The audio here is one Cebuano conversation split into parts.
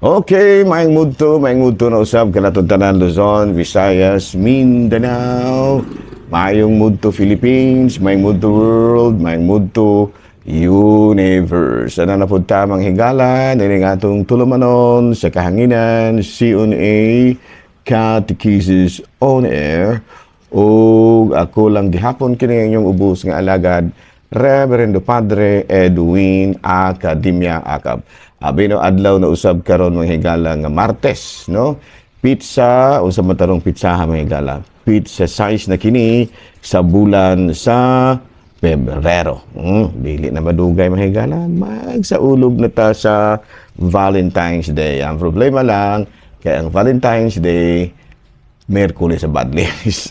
Okay, maayong mudto na usab kanatong tanan, Luzon, Visayas, Mindanao. Maayong mudto, Philippines, maayong mudto, world, maayong mudto, universe. Ana na pud ta, mga higala, nining atong tulumanon sa kahanginan, CNA Catechesis on Air. O ako lang gihapon kini inyong ubos nga alagad, Reverendo Padre Edwin Academia Acab. Abi no adlaw na usab karon, mga higala, nga Martes, no? Petsa, unsa man tarong petsaha, mga higala? Petsa 6 na kini sa bulan sa Pebrero. Dili na madugay, mga higala, magsaulog na ta sa Valentine's Day. Ang problema lang, kay ang Valentine's Day, Merkulis sa Badlis.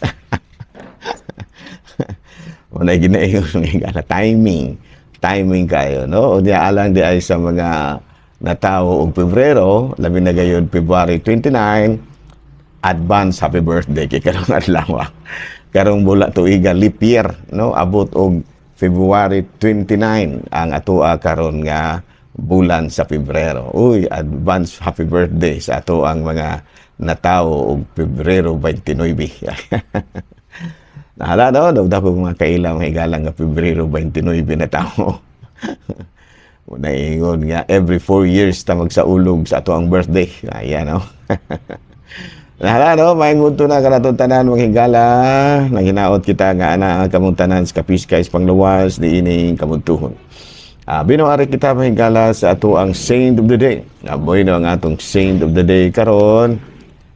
Wala ginaingon, mga higala, timing. Timing kayo, no? O di alang di ay sa mga natawo og Pebrero, labi na gayon February 29, advance happy birthday kay karong adlaw. Karong bula tuiga leap year, no? Abot og February 29 ang atoa karon nga bulan sa Pebrero. Uy, advance happy birthday sa ato ang mga natawo og Pebrero 29. Nahala no, dagdag ko mga kaila, mga higala, nga Pebrero 29 na tao. Naingon nga every 4 years ta magsaulog sa ato ang birthday. Ayan no. Nahala no, maayong udto na kanatong tanan, mga higala. Naghinaot kita nga ana ang kamong tanan sa kapiskay sa pangluwas niining kabuntuhon. Binuari kita, mga higala, sa ato ang Saint of the Day. Aboy no ang atong Saint of the Day karon.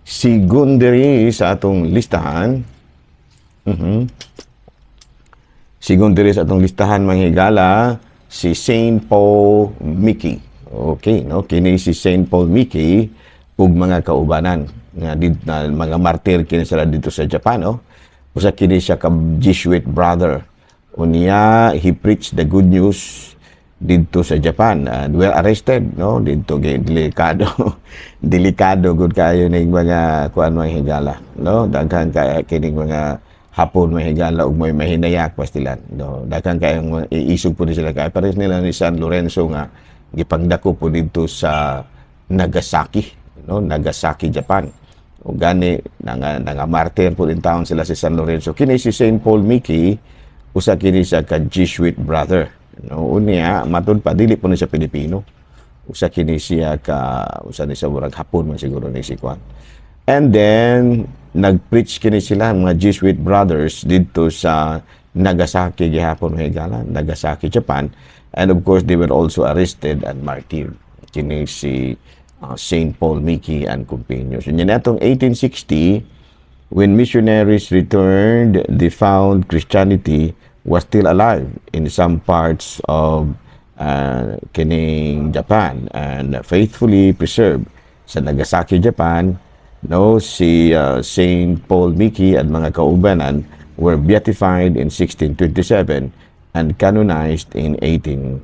Si diri sa atong listahan. Sigon diri sa atong listahan, mga higala, si Saint Paul Miki. Okay, no? Kini si Saint Paul Miki ug mga kaubanan nga na, mga martir kini sila dito sa Japan, no? Usa kini siya ka Jesuit brother. Unya he preached the good news didto sa Japan and were arrested, no? Didto kay delikado, delikado gud kayo ning mga kuan, mga higala, no? Daghan kay kining mga Hapon, mga higala, ug may mahinayak pastilan, no? Daghan kayong mga iisog po ni sila kay pares nila ni San Lorenzo nga gipangdako po didto sa Nagasaki, no? Nagasaki, Japan. O gani nanga martyr po din taon sila si San Lorenzo. Kini si Saint Paul Miki, usa kini siya ka Jesuit brother, no? Unya matud pa dili po ni siya Pilipino. Usa kini siya ka usa ni siya murag Hapon man siguro ni si kwan. And then nag-preach kini sila mga Jesuit brothers didto sa Nagasaki gihapon, mga higala, Nagasaki, Japan. And of course they were also arrested and martyred. Kini si Saint Paul Miki and companions. Unya atong 1860, when missionaries returned, they found Christianity was still alive in some parts of kining Japan and faithfully preserved sa Nagasaki, Japan, no? Si Saint Paul Miki at mga kaubanan were beatified in 1627 and canonized in 18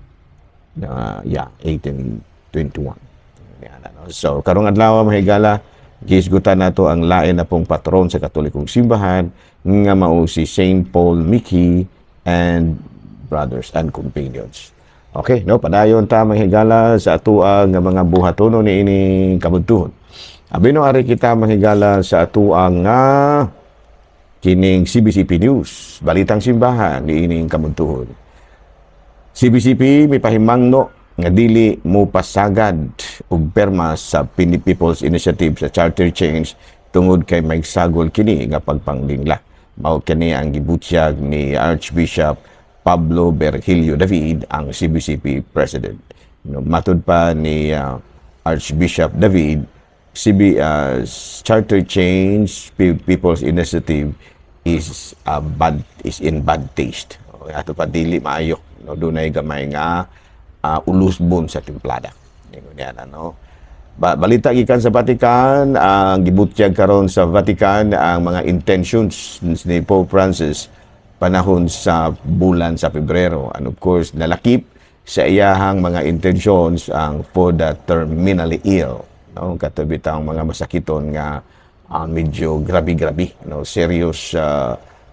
yeah, 1821. Yan, ano. So karong adlaw, mga higala, gihisgutan nato ang lain na pong patron sa Katolikong simbahan nga mao si Saint Paul Miki and brothers and companions. Okay, no, padayon ta, mga higala, sa atoa nga mga buhatono niining kabuntuhon. Abi no ari kita, mga higala, sa atoa nga kining CBCP News, Balitang Simbahan niining kabuntuhon. CBCP mipahimangno nga dili mo pasagad og perma sa People's Initiative sa Charter Change tungod kay may sagol kini nga pagpanglingla. Mao kini ang gibutyag ni Archbishop Pablo Virgilio David, ang CBCP President. No, matud pa ni Archbishop David, CB Charter Change People's Initiative is in bad taste. O, ato pa dili maayo, no? Dunay gamay nga ulusbon sa timplada. Ingon yan ano. Balita gikan sa Vatican, ang gibutyag karon sa Vatican ang mga intentions ni Pope Francis panahon sa bulan sa Pebrero. And of course, nalakip sa iyahang mga intentions ang for the terminally ill, no? Kato bitang mga masakiton nga medyo grabe-grabe, no? Serious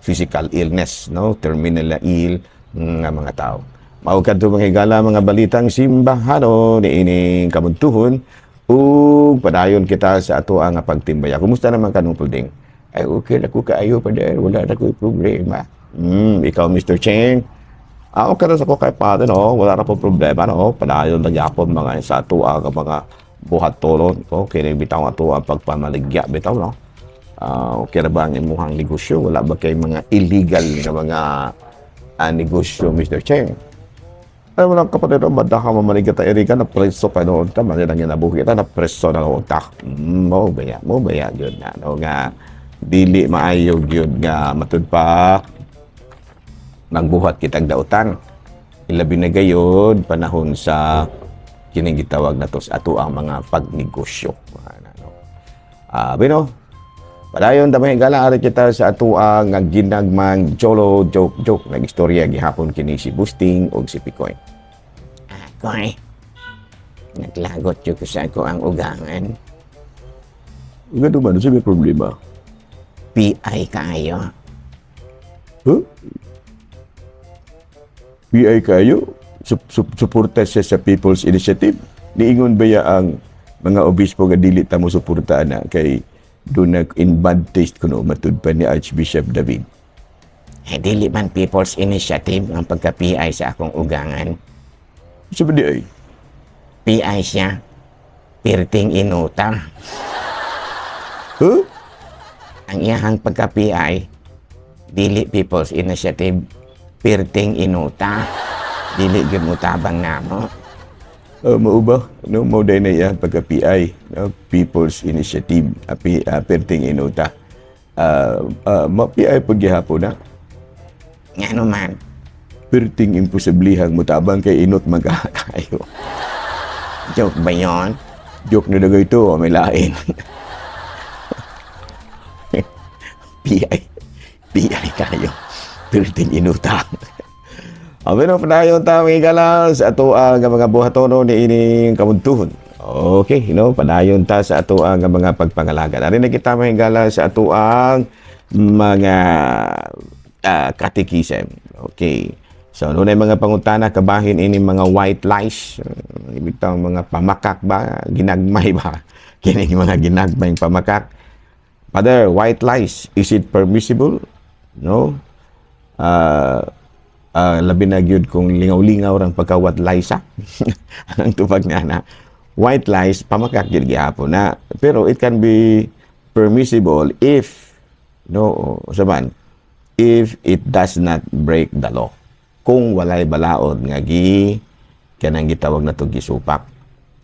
physical illness, no? Terminally ill nga mga tao. Mao kadto, mga higala, mga balitang simbahano niining kabuntuhon. Ug padayon kita sa ato ang pagtimbaya. Kumusta naman ka nung Pulding? Ay, okay na ko kaayo pa din. Wala na ko problema. Ikaw, Mr. Cheng? Ah, okay na sa ko kay Father, no? Wala na po problema, no? Padayon na gyapon mga sa ato ang mga buhatonon ko. Kini bitaw ato ang pagpamaligya bitaw, no? Ah, okay na ba ang imuhang negosyo? Wala ba kay mga illegal nga mga negosyo, Mr. Cheng? Ay, wala, kapatid, no, madaka mamaligya ta iriga, na preso pa noon ta, manila nga nabuhi ta, na preso na noon ta. Mo ba ya, yun na, no, nga, dili maayo yun nga matud pa magbuhat kitag dautan. Ilabi na gayod panahon sa kining gitawag na to sa ato ang mga pagnegosyo. Ano, no? Ah, bino, padayon ta, mga higala, ari kita sa ato ang ginagmang Jolo Joke Joke. Nag-istorya gihapon kini si Busting og si Pikoy. Koy, naglagot yung sa ako ang ugangan. Ngano man, sa may problema? PI kaayo. Huh? PI kayo? Suporta siya sa People's Initiative? Niingon ba ya ang mga obispo nga dili ta mo suporta ana kay doon na in bad taste kuno, matud pa ni Archbishop David? Eh, dili man People's Initiative ang pagka-PI sa akong ugangan. Sa ba di ay? PI siya. Pirting inuta. Huh? Ang iyahang pagka-PI, dili People's Initiative, pirting inuta. Dili gyud mutabang namo. Mao ba? No, mao day na iya pagka PI, no? People's Initiative, api perting inuta. Ma PI pud gihapon na. Ngano man? Perting imposiblehang mutabang kay inot man kaayo. Joke ba yon? Joke na dagay ito, may lain. PI, PI kayo. Perting inuta. Amin no, padayon ta, mga higala, sa ato ang mga buhatono ni ining kamuntuhon. Okay, no, padayon ta sa ato ang mga pagpangalaga. Ari na kita, mga higala, sa ato ang mga catechism. Okay. So, nunay mga pangutana kabahin ini mga white lies, ibig tawag mga pamakak ba, ginagmay ba? Kini mga ginagmay pamakak. Father, white lies, is it permissible? No? Labi na gyud kung lingaw-lingaw rang pagka-white lies ah. Ang tubag niya na white lies, pamakak gyud gihapon na. Pero it can be permissible if, no, saban, if it does not break the law. Kung walay balaod nga gi kanang gitawag na to gisupak.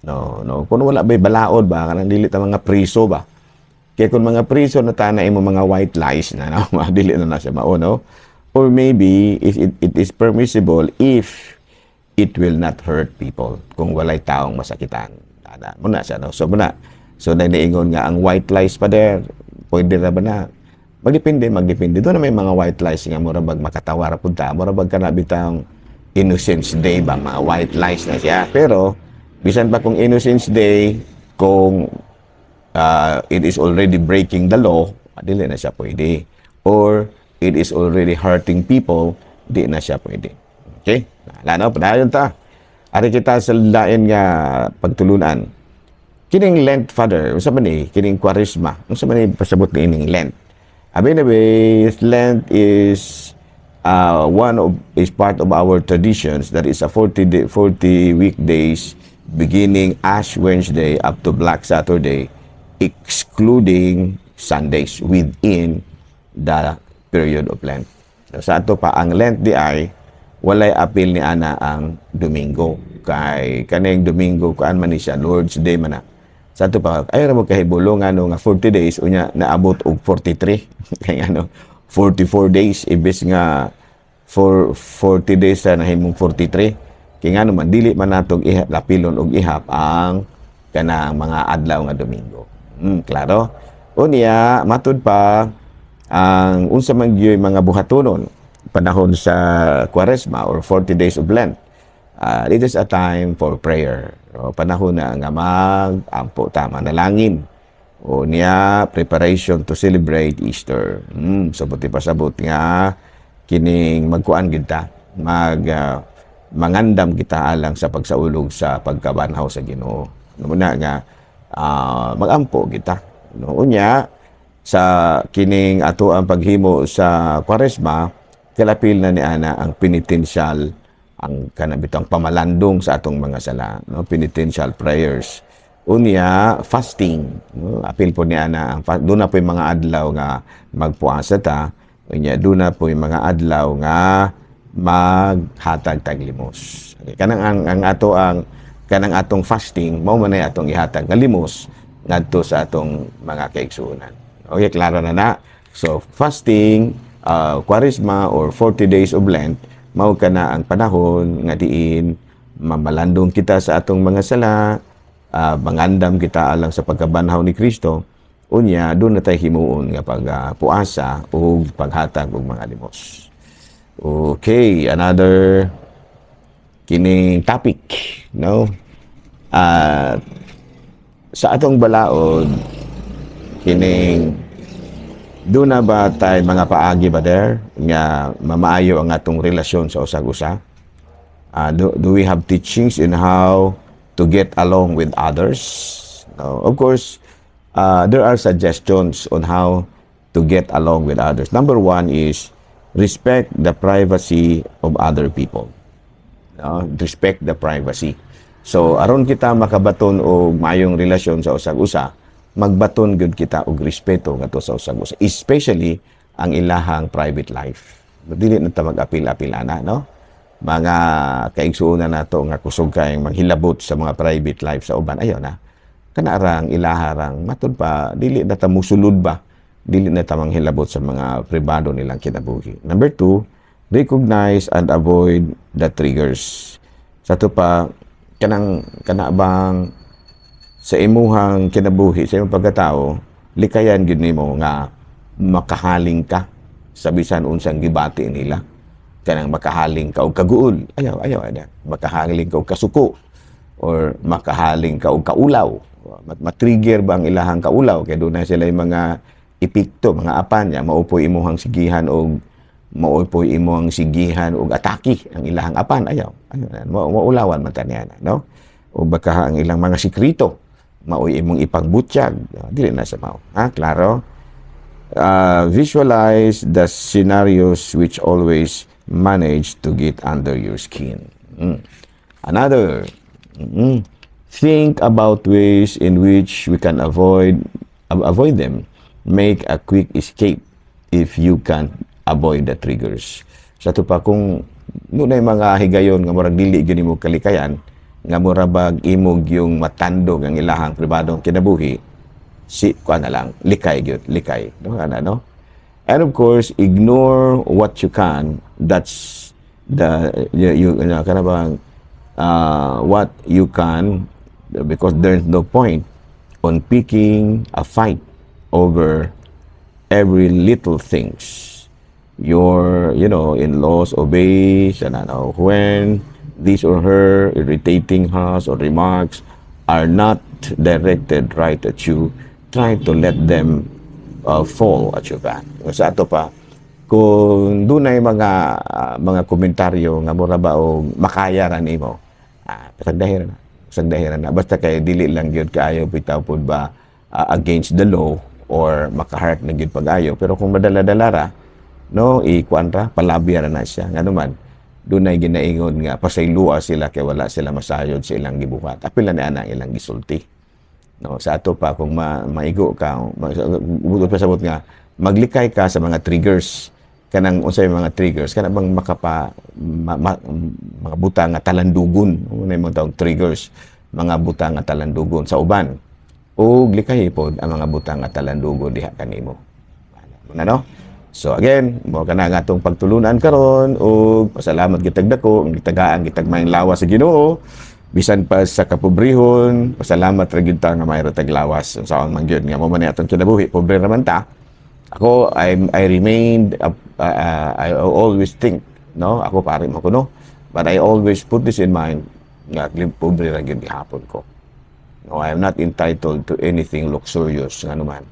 No. Kung wala bay balaod ba, kanang dili ta mga priso ba. Kaya kung mga priso na tana imo mga white lies na, no, dili na na siya mao, no? Or maybe if it is permissible if it will not hurt people, kung walay taong masakitan. Ana, muna siya, no? So, muna. So, naniingon nga ang white lies pa there, pwede ra ba na? Magdepende, magdepende. Doon na may mga white lies nga mura bag makatawa ra pud ta, mura bag kana bitang Innocence Day ba, mga white lies na siya. Pero bisan pa kung Innocence Day, kung it is already breaking the law, dili na siya pwede. Or it is already hurting people, di na siya pwede. Okay? Wala no, padayon ta. Ari kita sa lain nga pagtulunan. Kining Lent, Father, unsa man ni kining Kwaresma? Unsa man ni pasabot ni ining Lent? Abi na Lent is one of is part of our traditions that is a 40 weekdays beginning Ash Wednesday up to Black Saturday, excluding Sundays within the period of Lent. So, sa ato pa ang Lent di ay walay apil ni ana ang Domingo kay kaning Domingo kuan man ni siya, Lord's Day man na. Sa ato pa ay ra mo kahibulong ano nga 40 days, unya naabot og 43 kay ano 44 days imbes nga for 40 days sa nahimong 43, kay ngano man dili man natong ihap lapilon og ihap ang kanang mga adlaw nga Domingo. Klaro. Unya matud pa ang unsa man gyud mga buhatonon panahon sa Kwaresma or 40 days of Lent. It is a time for prayer. O, panahon na nga mag-ampo ta, manalangin. O niya, preparation to celebrate Easter. So buti pasabot nga kining magkuan gid ta, mangandam kita alang sa pagsaulog sa pagkabanhaw sa Ginoo. Ano mo na nga Magampo kita, no? Unya sa kining ato ang paghimo sa Kwaresma, kalapil na ni ana ang penitential, ang kanang bitang pamalandong sa atong mga sala, no? Penitential prayers. Unya fasting, no? Apil po ni ana ang doon na po yung mga adlaw nga magpuasa ta. Unya doon na po yung mga adlaw nga maghatag tag limos. Okay. Kanang ang ato ang kanang atong fasting mao man ay atong ihatag nga limos ngadto sa atong mga kaigsuonan. Okay, klaro na na. So fasting, Kwaresma or 40 days of Lent, mao kana ang panahon nga diin mamalandong kita sa atong mga sala, mangandam kita alang sa pagkabanhaw ni Kristo. Unya doon na tayo himuon nga pagpuasa ug paghatag og mga limos. Okay, another kining topic, no? Sa atong balaod, kining doon na ba tay mga paagi ba there nga mamaayo ang atong relasyon sa usag-usa? Do we have teachings in how to get along with others? No, of course, there are suggestions on how to get along with others. Number one is respect the privacy of other people. No? Respect the privacy. So, aron kita makabaton og maayong relasyon sa usag-usa, magbaton gyud kita og respeto ngadto sa usag-usa, especially ang ilahang private life. Dili na ta mag-apil-apil ana, no? Mga kaigsuonan nato nga kusog kayong manghilabot sa mga private life sa uban, ayaw na. Kana rang ilaharang matud pa dili na ta musulod ba, dili na ta manghilabot sa mga pribado nilang kinabuhi. Number two, recognize and avoid the triggers. Sa ato pa, kanang kana bang sa imuhang kinabuhi, sa imong pagkatao, likayan gyud nimo nga makahaling ka sa bisan unsang gibati nila. Kanang makahaling ka og kaguol, ayaw, ayaw ana. Makahaling ka og kasuko or makahaling ka og kaulaw. Matrigger ba ang ilahang kaulaw kay doon na sila yung mga epekto, mga apan niya, maupoy imuhang sigihan og atake ang ilahang apan, ayaw. Ayaw na. Maulawan man ta niya, no? O baka ang ilang mga sikreto maoy imong ipangbutyag, dili na sa mao. Ha, klaro? Visualize the scenarios which always manage to get under your skin. Another, think about ways in which we can avoid them. Make a quick escape if you can't avoid the triggers. Sa ato pa, kung dunay mga higayon nga murag dili gyud nimo kalikayan, nga mura bag imog yung matandog ang ilahang pribadong kinabuhi, si kuan na lang, likay gyud, likay, no? Ana, no? And of course, ignore what you can. That's the you kana bang what you can, because there's no point on picking a fight over every little things. Your in-laws obeys and ano, when this or her irritating has or remarks are not directed right at you, try to let them fall at your back. Sa ato pa, kung dunay mga komentaryo nga mura ba og makaya ra nimo, pasagdahi ra na. Pasagdahi ra na. Basta kay dili lang gyud kaayo bitaw pud ba against the law or maka-hurt na gyud pag-ayo. Pero kung madala-dala ra, no, ikuan ra, palabi ra na siya. Ngano man, dunay ginaingon nga pasaylua sila kay wala sila masayod sa ilang gibuhat. Apil na ni ana ang ilang gisulti. No, sa ato pa, kung maigo ka, buot pasabot nga maglikay ka sa mga triggers. Kanang unsay mga triggers? Kana bang mga butang nga talandugon, unay mga tawag triggers, mga butang nga talandugon sa uban. Ug likay pod ang mga butang nga talandugon diha kanimo. Ano, no? So again, mo kana nga atong pagtulunan karon ug pasalamat kitag dako ang gitagaan kitag maayong lawas sa Ginoo bisan pa sa kapobrehon. Pasalamat ra gyud ta nga mayro tag lawas, unsaon man gyud nga mo man ni atong kinabuhi, pobre ra man ta. Ako, I remained I always think, no, ako pare mo ko, no, but I always put this in mind nga pobre ra gyud gihapon ko, no? I am not entitled to anything luxurious nga man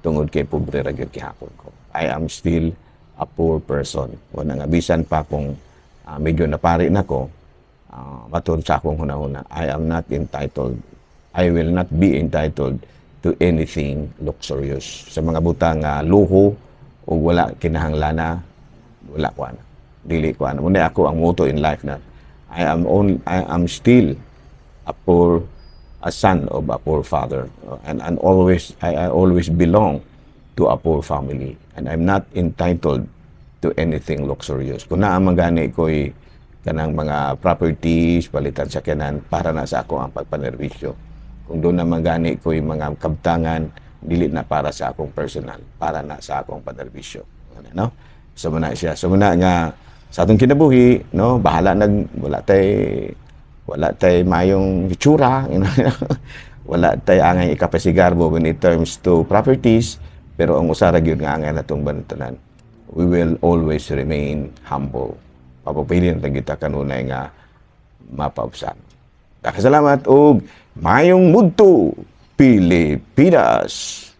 tungod kay pobre ra gyud gihapon ko. I am still a poor person. Wala nga bisan pa kung medyo napari na ko, matod sa akong hunahuna, I am not entitled I will not be entitled to anything luxurious. Sa mga butang nga luho o wala kinahanglana, wala ko ana. Dili ko ana. Mao na ako ang motto in life na I am still a son of a poor father and always I always belong to a poor family and I'm not entitled to anything luxurious. Kung naa man gani ko'y kanang mga properties, palitan sa kanan, para na sa ako ang pagpanerbisyo. Kung duna man gani ko'y mga kabtangan, dili na para sa akong personal, para na sa akong panerbisyo. Ano, no? So mao na siya. So mao na nga sa atong kinabuhi, no, bahala nag wala tay mayong hitsura, wala tay angay ikapasigarbo when it terms to properties, pero ang usa ra gyud nga angay natong bantanan, we will always remain humble. Papapili na kita kanunay nga mapaubsan. Salamat og mayong mudto, Pilipinas.